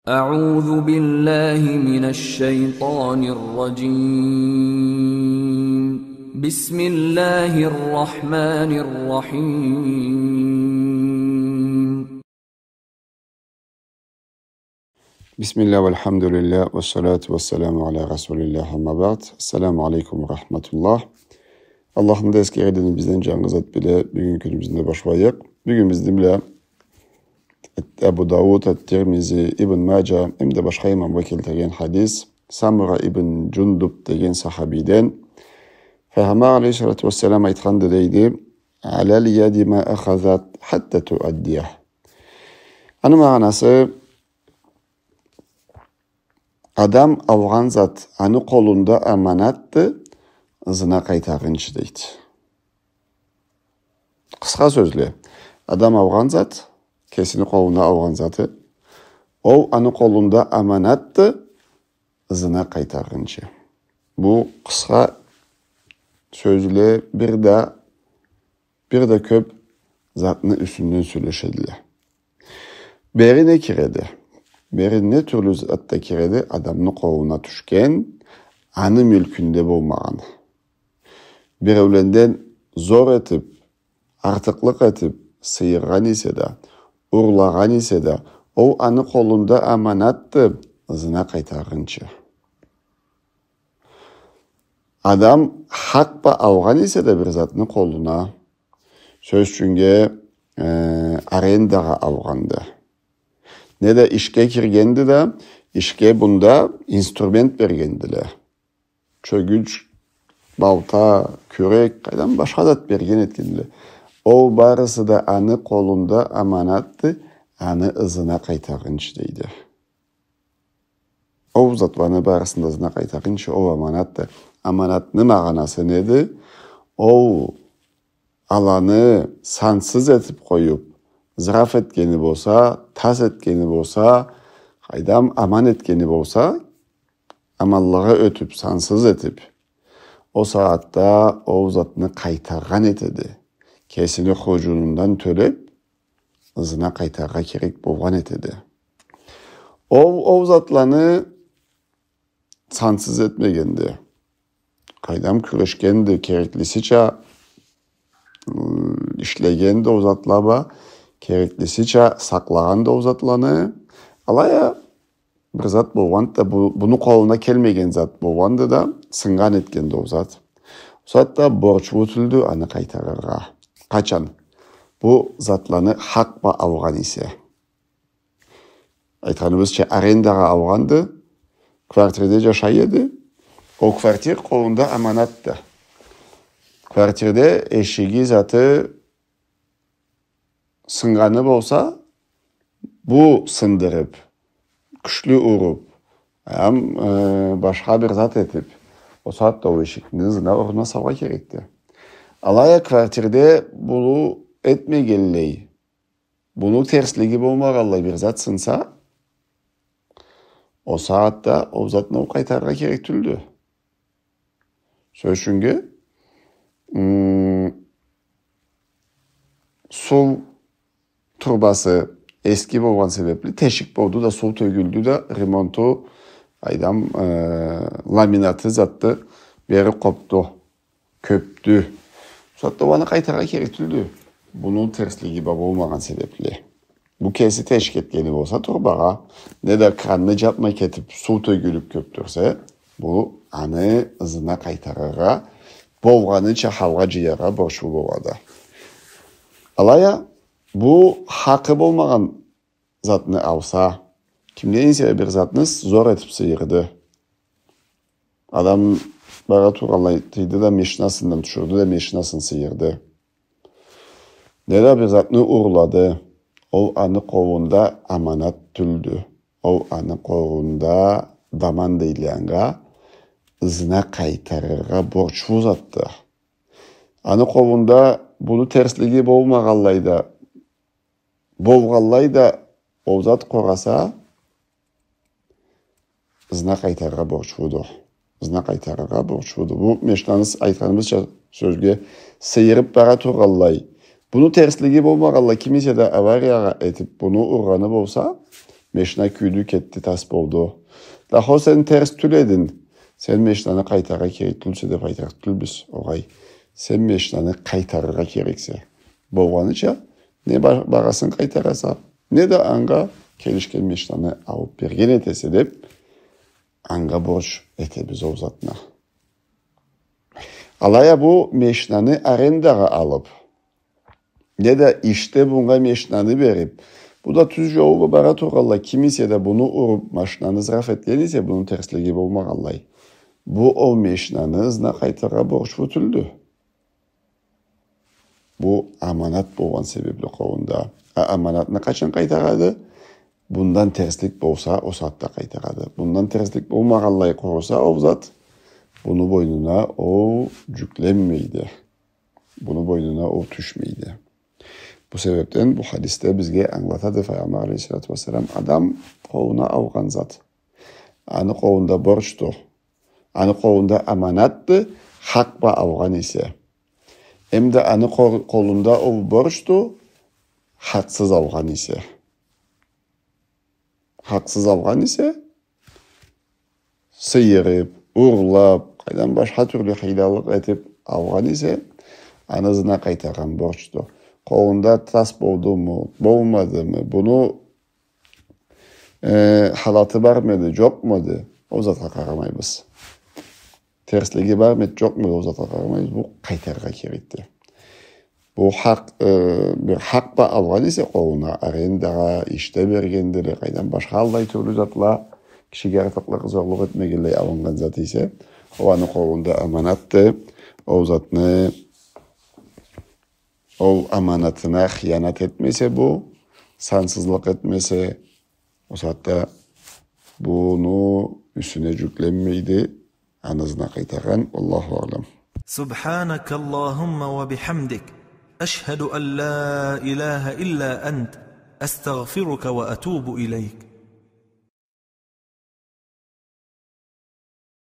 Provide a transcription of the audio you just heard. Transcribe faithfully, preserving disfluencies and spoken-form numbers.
أعوذ بالله من الشيطان الرجيم. بسم الله الرحمن الرحيم. بسم الله والحمد لله والصلاة والسلام على رسول الله، أما بعد. السلام عليكم ورحمة الله. Аллахны да эсгеририк, бизни джангыз ат бла бюгюн кюнюбюзню да башлайыкъ. Бюгюн бизни бла Абу Дауд, Ат-Тирмизи, Ибн Маджа, эм да башха имамла келтирген хадис, Самура ибн Джундуб деген сахабийден, Файгъамбар алейхиссалату уассалам айтханды дейди: «على اليد ما أخذت حتى تؤديه». Аны магъанасы, адам алгъан зат аны къолунда аманатды, ызына къайтаргъынчы, дейди. Къысха сёзле, адам алгъан зат, кесини къолуна алгъан заты, ол аны къолунда аманатды, ызына къайтаргъынчы. Бу къысха сёзле бир да, бир да кёб затны юсюнден сёлешедиле. Бери не киреди? Бери не тюрлю зат да киреди? Адамны къолуна тюшген, аны мюлкюнде болмагъан. Биреуленден зор этиб, артыкълыкъ этиб сыйыргъан эсе да, урлагъан эсе да, ол аны къолунда аманатды, ызына къайтаргъынчы. Адам хакъ бла алгъан эсе да бир затны къолуна, сёз ючюннге, э, арендагъа алгъанды. Не да ишге киргенди да, ишге мында инструмент бергендиле. Чёгюч, балта, кюрек, къайдам, башха зат берген этгендиле. Ол барысы да аны къолунда аманатды, аны ызына къайтаргъынчы, дейди. Ол затланы барысын да ызына къайтаргъынчы, ол аманатды. Аманатны магъанасы неди? Ол аланы сансыз этиб къоюб, зыраф этгени болса, тас этгени болса, къайдам, аман этгени болса, аманлыгъы ётюб, сансыз этиб, ол сагъатда ол затны къайтаргъан этеди. Кесини хуржунундан тёлеб, ызына къайтарыргъа керек болгъан этеди. Ол, ол затланы сансыз этмегенди. Къайдам, кюрешгенди, кереклисича, м, ишлегенди ол затла бла, кереклисича сакълагъанды ол затланы. Алай а бир зат болгъанды да, бу, муну къолуна келмеген зат болгъанды да, сынгъан этгенди ол зат. Ол сагъатда борчлу тюлдю аны къайтарыргъа. Къачан? Бу затланы хакъ бла алгъан эсе. Айтханыбызча, арендагъа алгъанды, квартирде джашай эди. Ол квартир къолунда аманатды. Квартирде эшиги, заты сыннганы болса, бу сындырыб, кючлю уруб, ам, э, башха бир зат этиб, ол сагъатда ол эшикни ызына, орнуна салыргъа керекди. Алай а квартирде муну этмегенлей, муну терслиги болмагъанлай бир зат сынса, ол сагъатда ол затны ол къайтарыргъа керек тюлдю. Сёз ючюннге, м, суу турбасы эски болгъан себебли, тешик болду да, суу тёгюлдю да, ремонту, къайдам, э, ламинаты, затды, бери къобду, кёбдю. Ол сагъатда аны къайтарыргъа керек тюлдю. Муну терслиги бла болмагъан себебли. Бу кеси тешик этгени болса турбагъа, неда кранны джабмай кетиб, суу тёгюлюб кёб турса, бу аны ызына къайтарыргъа, болгъаныча халгъа джыяргъа борчлу болады. Алай а, бу хакъы болмагъан затны алса, кимден эсе бир затны зор этиб сыйырды. Адам бара тургъанлай тыйды да, машинасындан тюшюрдю да, машинасын сыйырды. Неда бир затны урлады. Ол аны къолунда аманат тюлдю. Ол аны къолунда даман дейдиле анга, ызына къайтарыргъа борчлу затды. Аны къолунда муну терслиги болмагъанлай да, болгъанлай да ол зат къораса, ызына къайтарыргъа борчлуду. Ызына къайтарыргъа борчлуду. Бу машинаны с-, айтханыбызча сёзге, сыйырыб бара тургъанлай, муну терслиги болмагъанлай, ким эсе да авариягъа этиб, муну ургъаны болса, Мешна кюйдю, кетди, тас болду. Да хо, сен терс тюл эдинг. Сен мешнаны къайтарыргъа керек тюлсе деп айтырыкъ тюлбюз огъай. Сен мешнаны къайтарыргъа керексе. Болгъаныча, не ба-, багъасын къайтараса, не да анга келишген мешнаны алып берген этесе деп, анга борч этебиз ол затны. Алай а бу мешнаны арендагъа алып, не да ишде бунга мешнаны берип, бу да тюз джолу бла бара тургъанлай, ким эсе да буну уруп, машинаны зыраф этген эсе, буну терслиги болмагъанлай, бу ол мешнаны ызына къайтарыргъа борчлу тюлдю. Бу аманат болгъан себепли къолунда. А аманатны къачан къайтарады? Бундан терслик болса, ол сагъатда къайтарады. Бундан терслик болмагъанлай къуруса ол зат, буну бойнуна ол джюкленмейди. Буну бойнуна ол тюшмейди. Бу себепден бу хадисде бизге ангылатады Файгъамбар алейхиссалату уассалам, адам къолуна алгъан зат аны къолунда борчду. Аны къолунда аманатды, хакъ бла алгъан эсе. Эмда аны къол-, къолунда ол борчду, хакъсыз алгъан эсе. Хакъсыз алгъан эсе, сыйырып, урлап, къайдан башха тюрлю хыйлалыкъ этип алгъан эсе, аны ызына къайтаргъан борчду. Къолунда тас болдуму, болмадымы, буну э, халаты бармыды, джокъмуду, ол затха къарамайбыз. Терслиги бармыды, джокъмуду, ол затха къарамайбыз. Бу къайтаргъа керекди. Бу хакъ, э, бир хакъ бла алгъан эсе къолуна, арендагъа, ишде бергендиле, къайдан башха аллай тюрлю затла, кишиге артыкълыкъ, зорлукъ этмегенлей алыннган зат эсе, ол аны къолунда аманатды, ол затны ол аманатына хыянат этмесе бу, сансызлыкъ этмесе, ол сагъатда буну юсюне джюкленмейди, аны ызына къайтаргъан. Аллаху аълам. سبحانك اللهم وبحمدك، أشهد أن لا إله إلا أنت، أستغفرك وأتوب إليك.